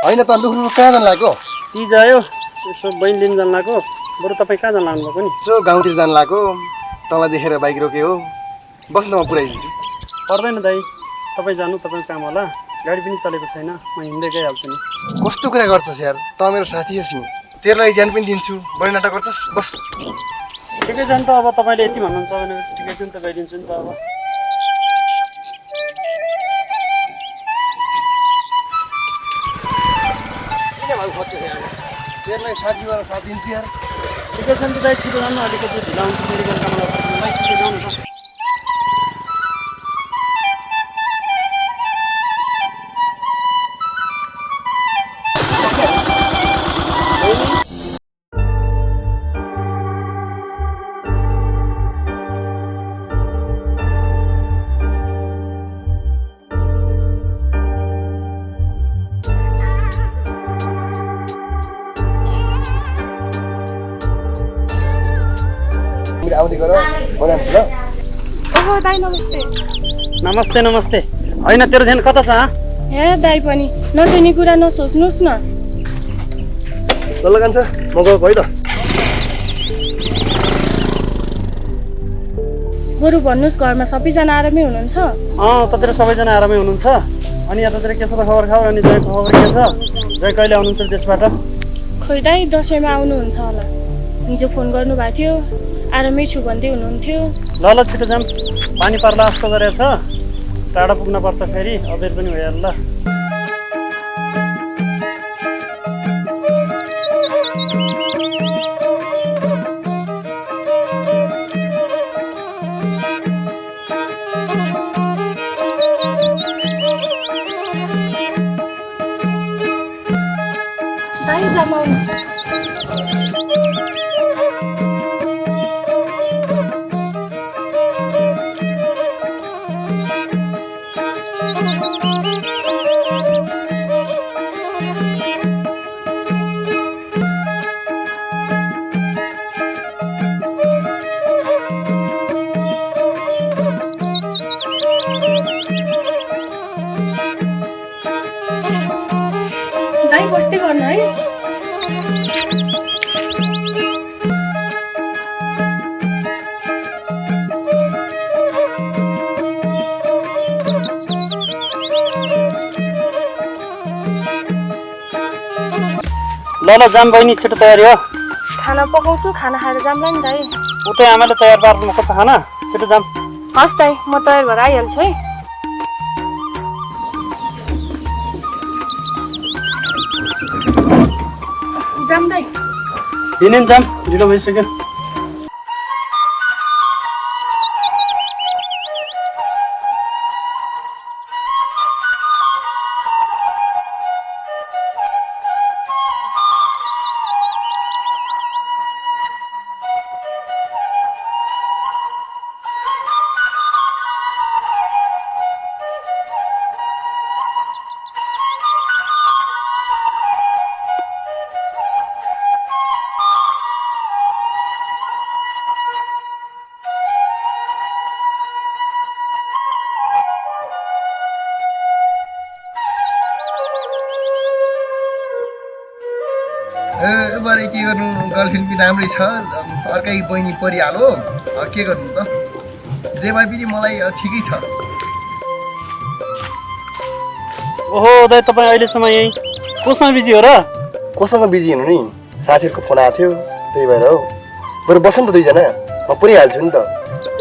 होइन त लुखु कहाँ जान लाग्यो? ती जायो यसो बहिनी लिन जान लाग्यो। बरु तपाईँ कहाँ जान लाग्नुभएको नि? यसो गाउँतिर जान लाग्यो। तँलाई देखेर बाइक रोक्यो हो। बस्नु म पुऱ्याइदिन्छु। पर्दैन दाइ, तपाईँ जानु, तपाईँ काम होला। गाडी पनि चलेको छैन, म हिँड्दै गइहाल्छु नि। कस्तो कुरा गर्छस् यार? त मेरो साथी होस् नि। तेरो लागि ज्यान पनि दिन्छु। बढी नाटक गर्छस्? बस। ठिकै छ नि त, अब तपाईँले यति भन्नुहुन्छ भनेपछि ठिकै छ नि त, गइदिन्छु नि त अब। किन भाउ खोज्छौ यार? तेरो लागि 60 वाला साथ दिन्छु यार। ठिकै छ नि त दाइ, छिटो जानु, अलिकति ढिला हुन्छ मेडिकल कामलाई फर्किनुलाई। छिटो जानु त। आउँदै गर बनाउँछु ल। ओहो दाइ नमस्ते। नमस्ते नमस्ते। होइन तेरो ध्यान कता छ? हे दाइ पनि नचाहिने कुरा नसोच्नुहोस् न। ल कान्छ म गएको है त। बरु भन्नुहोस् घरमा सबैजना आरामै हुनुहुन्छ? ततिर सबैजना आरामै हुनुहुन्छ। अनि यतातिर के छ त खबर खाऊ? अनि जयको खबर के छ? जय कहिले आउनुहुन्छ त्यसबाट? खोइ दाइ दसैँमा आउनुहुन्छ होला। हिजो फोन गर्नुभएको थियो, आरामै छु भन्दै हुनुहुन्थ्यो। ल ल छिटो जाम, पानी पर्ला जस्तो गरेछ। टाढा पुग्न पर्छ फेरि, अबेर पनि भइहाल्ला। दाइ जमाउनु। दाइ बस्दै गर्नु है। ल ल जाम बहिनी, छिटो तयारी हो। खाना पकाउँछु, खाना खाएर जाम्ला नि दाइ। उतै आमाले तयार पार्नु भएको छ खाना, छिटो जाम। हस् दाइ, म तयार भएर आइहाल्छु है। जाम दाइ। दिने जाम, ढिलो भइसक्यो। बारे के गर्नु? गर्लफ्रेन्ड पनि राम्रै छ, अर्कै बहिनी परिहाल्यो। के गर्नु त? जे भए पनि मलाई ठिकै छ। ओहो दाइ, तपाईँ अहिलेसम्म यहीँ कोसँग बिजी हो र? कोसँग बिजी हुनु नि? साथीहरूको फोन आएको थियो, त्यही भएर हो। बरु बस नि त दुईजना, म पुऱ्याइहाल्छु नि त।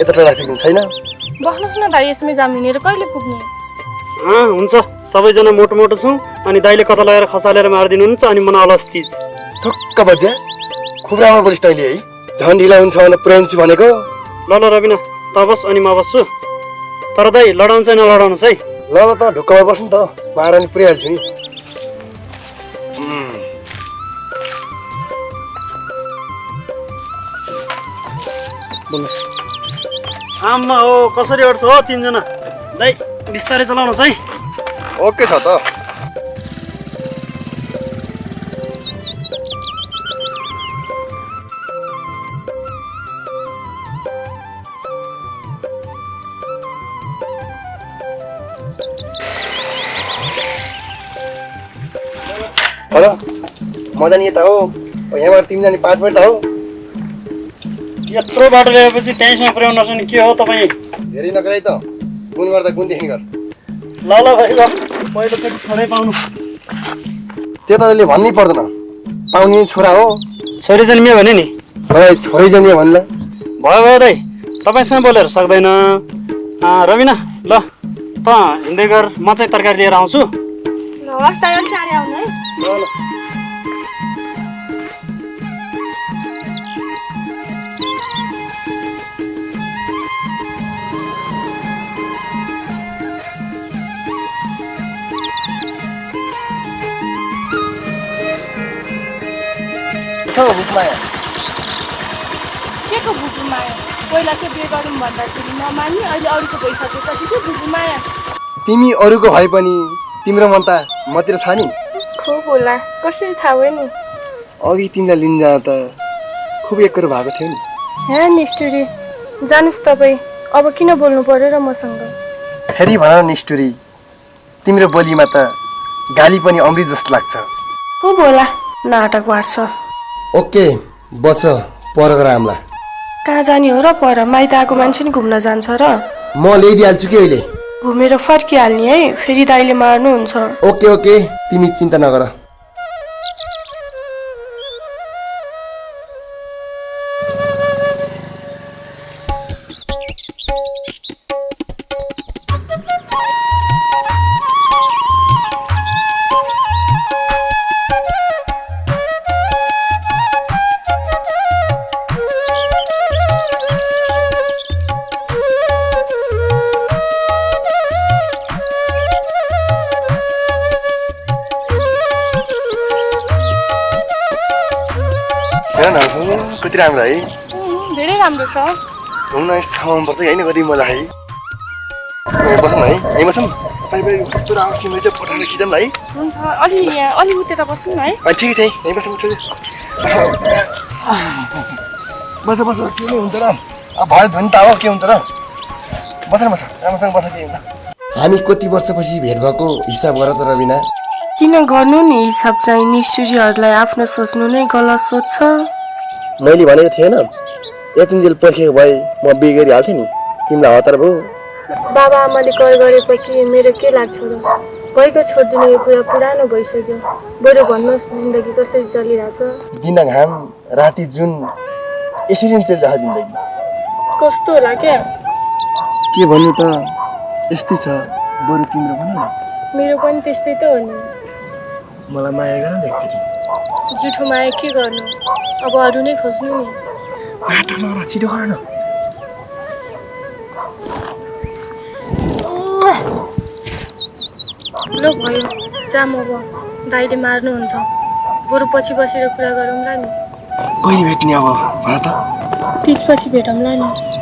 यता ट्राफिक छैन। बस्नुहोस् न दाइ, यसमै जाम हिँडेर कहिले पुग्ने? हुन्छ, सबैजना मोटो मोटो छौँ। अनि दाइले कता लगाएर खसालेर मारिदिनुहुन्छ, अनि मन अलस्तिज। ठुक्क बज्या, खुब राम्रो बोलिस् तैँले है। झन् ढिला हुन्छ भने पुऱ्याइन्छु भनेको। ल ल रविना, त बस अनि म बस्छु। तर दाइ लडाउनु चाहिँ नलडाउनुहोस् है। ल ल त ढुक्कमा बस्नु त, म आएर नि पुऱ्याइहाल्छु नि। आम्मा हो, कसरी अड्छ हो तिनजना? दाइ बिस्तारै चलाउनुहोस् है। ओके छ त। हेलो म जाने यता हो यहाँबाट तिमी जाने पाँचबाट हो यत्रो बाटो ल्याएपछि त्यहीँसम्म पुर्याउनु नर्छ नि के हो तपाईँ धेरै नगराइ त गुण गर्दा गुणदेखि गर ल ल भाइ ल पहिलोचोटि छोरै पाउनु त्यो त अहिले भन्नै पर्दैन पाउने छोरा हो छोरी जन्मियो भने नि मलाई छोरै जन्मियो भन्ला भयो भयो दाइ तपाईँसँग बोलेर सक्दैन रविना ल त हिँड्दै गर म चाहिँ तरकारी लिएर आउँछु हवस् त अलिक चाँडै आउनु है ल ल के को बुबु माया पहिला चाहिँ बिहे गरौँ भन्दाखेरि नमानी अहिले अरूको भइसकेपछि चाहिँ बुबु माया तिमी अरूको भए पनि तिम्रो मन त मतिर छ नि खुब होला कसरी थाहा भयो नि अघि तिमीलाई लिन जाँदा त खुब एकरो भएको थियो नि हे निष्ठुरी जानुहोस् तपाईँ अब किन बोल्नु पर्यो र मसँग फेरि भन निष्ठुरी तिम्रो बोलीमा त गाली पनि अमृत जस्तो लाग्छ को बोला नाटक बाँड्छ ओके बस प्रोग्रामला कहाँ जाने हो र पर माइत आएको मान्छे नि घुम्न जान्छ र म ल्याइदिइहाल्छु कि अहिले घुमेर फर्किहाल्ने है फेरि दाइले मार्नुहुन्छ ओके ओके तिमी चिन्ता नगर कति राम्रो है धेरै राम्रो छ घुम्न यस्तो ठाउँमा बस्छ होइन कति मजा है बसौँ न है यहीँ बसौँ कस्तो राम्रो सिमले चाहिँ फोटोहरू खिचौँ न है हुन्छ अलि यहाँ अलि उता बस्नु न है ठिकै छ यहीँ बसौँ बस बस के नै हुन्छ र अब भयो धुन त हो के हुन्छ र बस न बस राम्रोसँग बस के हुन्छ हामी कति वर्षपछि भेट भएको हिसाब गर त रविना किन गर्नु नि हिसाब चाहिँ निष्ठुरीहरूलाई आफ्नो सोच्नु नै गलत सोच्छ मैले भनेको थिएन यतिन्जेल पर्खेको भए म बिहे गरिहाल्थेँ नि तिमीलाई हतार भयो बाबा आमाले कर गरेपछि मेरो के लाग्छ र भइको छोडिदिने यो कुरा पुरानो भइसक्यो बरु भन्नुहोस् जिन्दगी कसरी चलिरहेछ दिन घाम राति जुन यसरी नै चलिरहेको जिन्दगी कस्तो होला क्या के भन्नु त यस्तै छ बरु तिम्रो भन न मेरो पनि त्यस्तै त हो नि मलाई माया गर न एकचोटि जुठो माया के गर्नु अब अरू नै खोज्नु नि नाटक नगर छिटो गर न ल भयो जाम अब दाइले मार्नुहुन्छ बरु पछि बसेर कुरा गरौँला नि कहिले भेट्ने अब भन त तिजपछि भेटौँला नि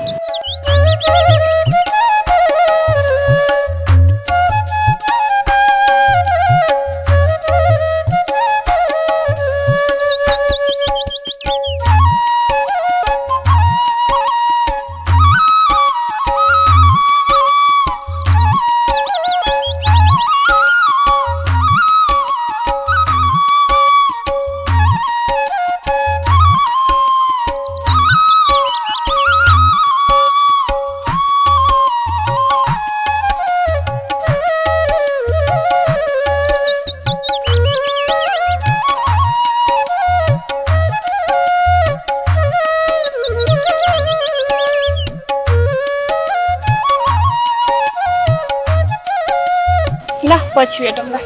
ल पछि भेटौँला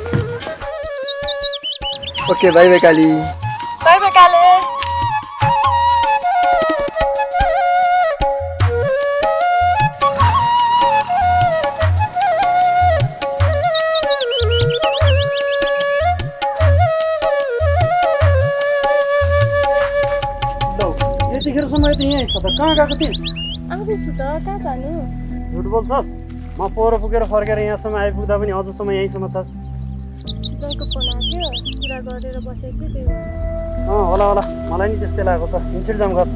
okay bye bye Kali bye bye Kale यतिखेरसम्म त यहीँ छ त कहाँ गएको थिइस् आउँदैछु त कहाँ जानु झुट बोल्छस् म पोहोर पुगेर फर्केर यहाँसम्म आइपुग्दा पनि अझसम्म यहीँसम्म छस् जयको फोन आएको कुरा गरेर बसेको थिएँ होला होला मलाई नि त्यस्तै लागेको छ हिँड्छिर जाऊँ घर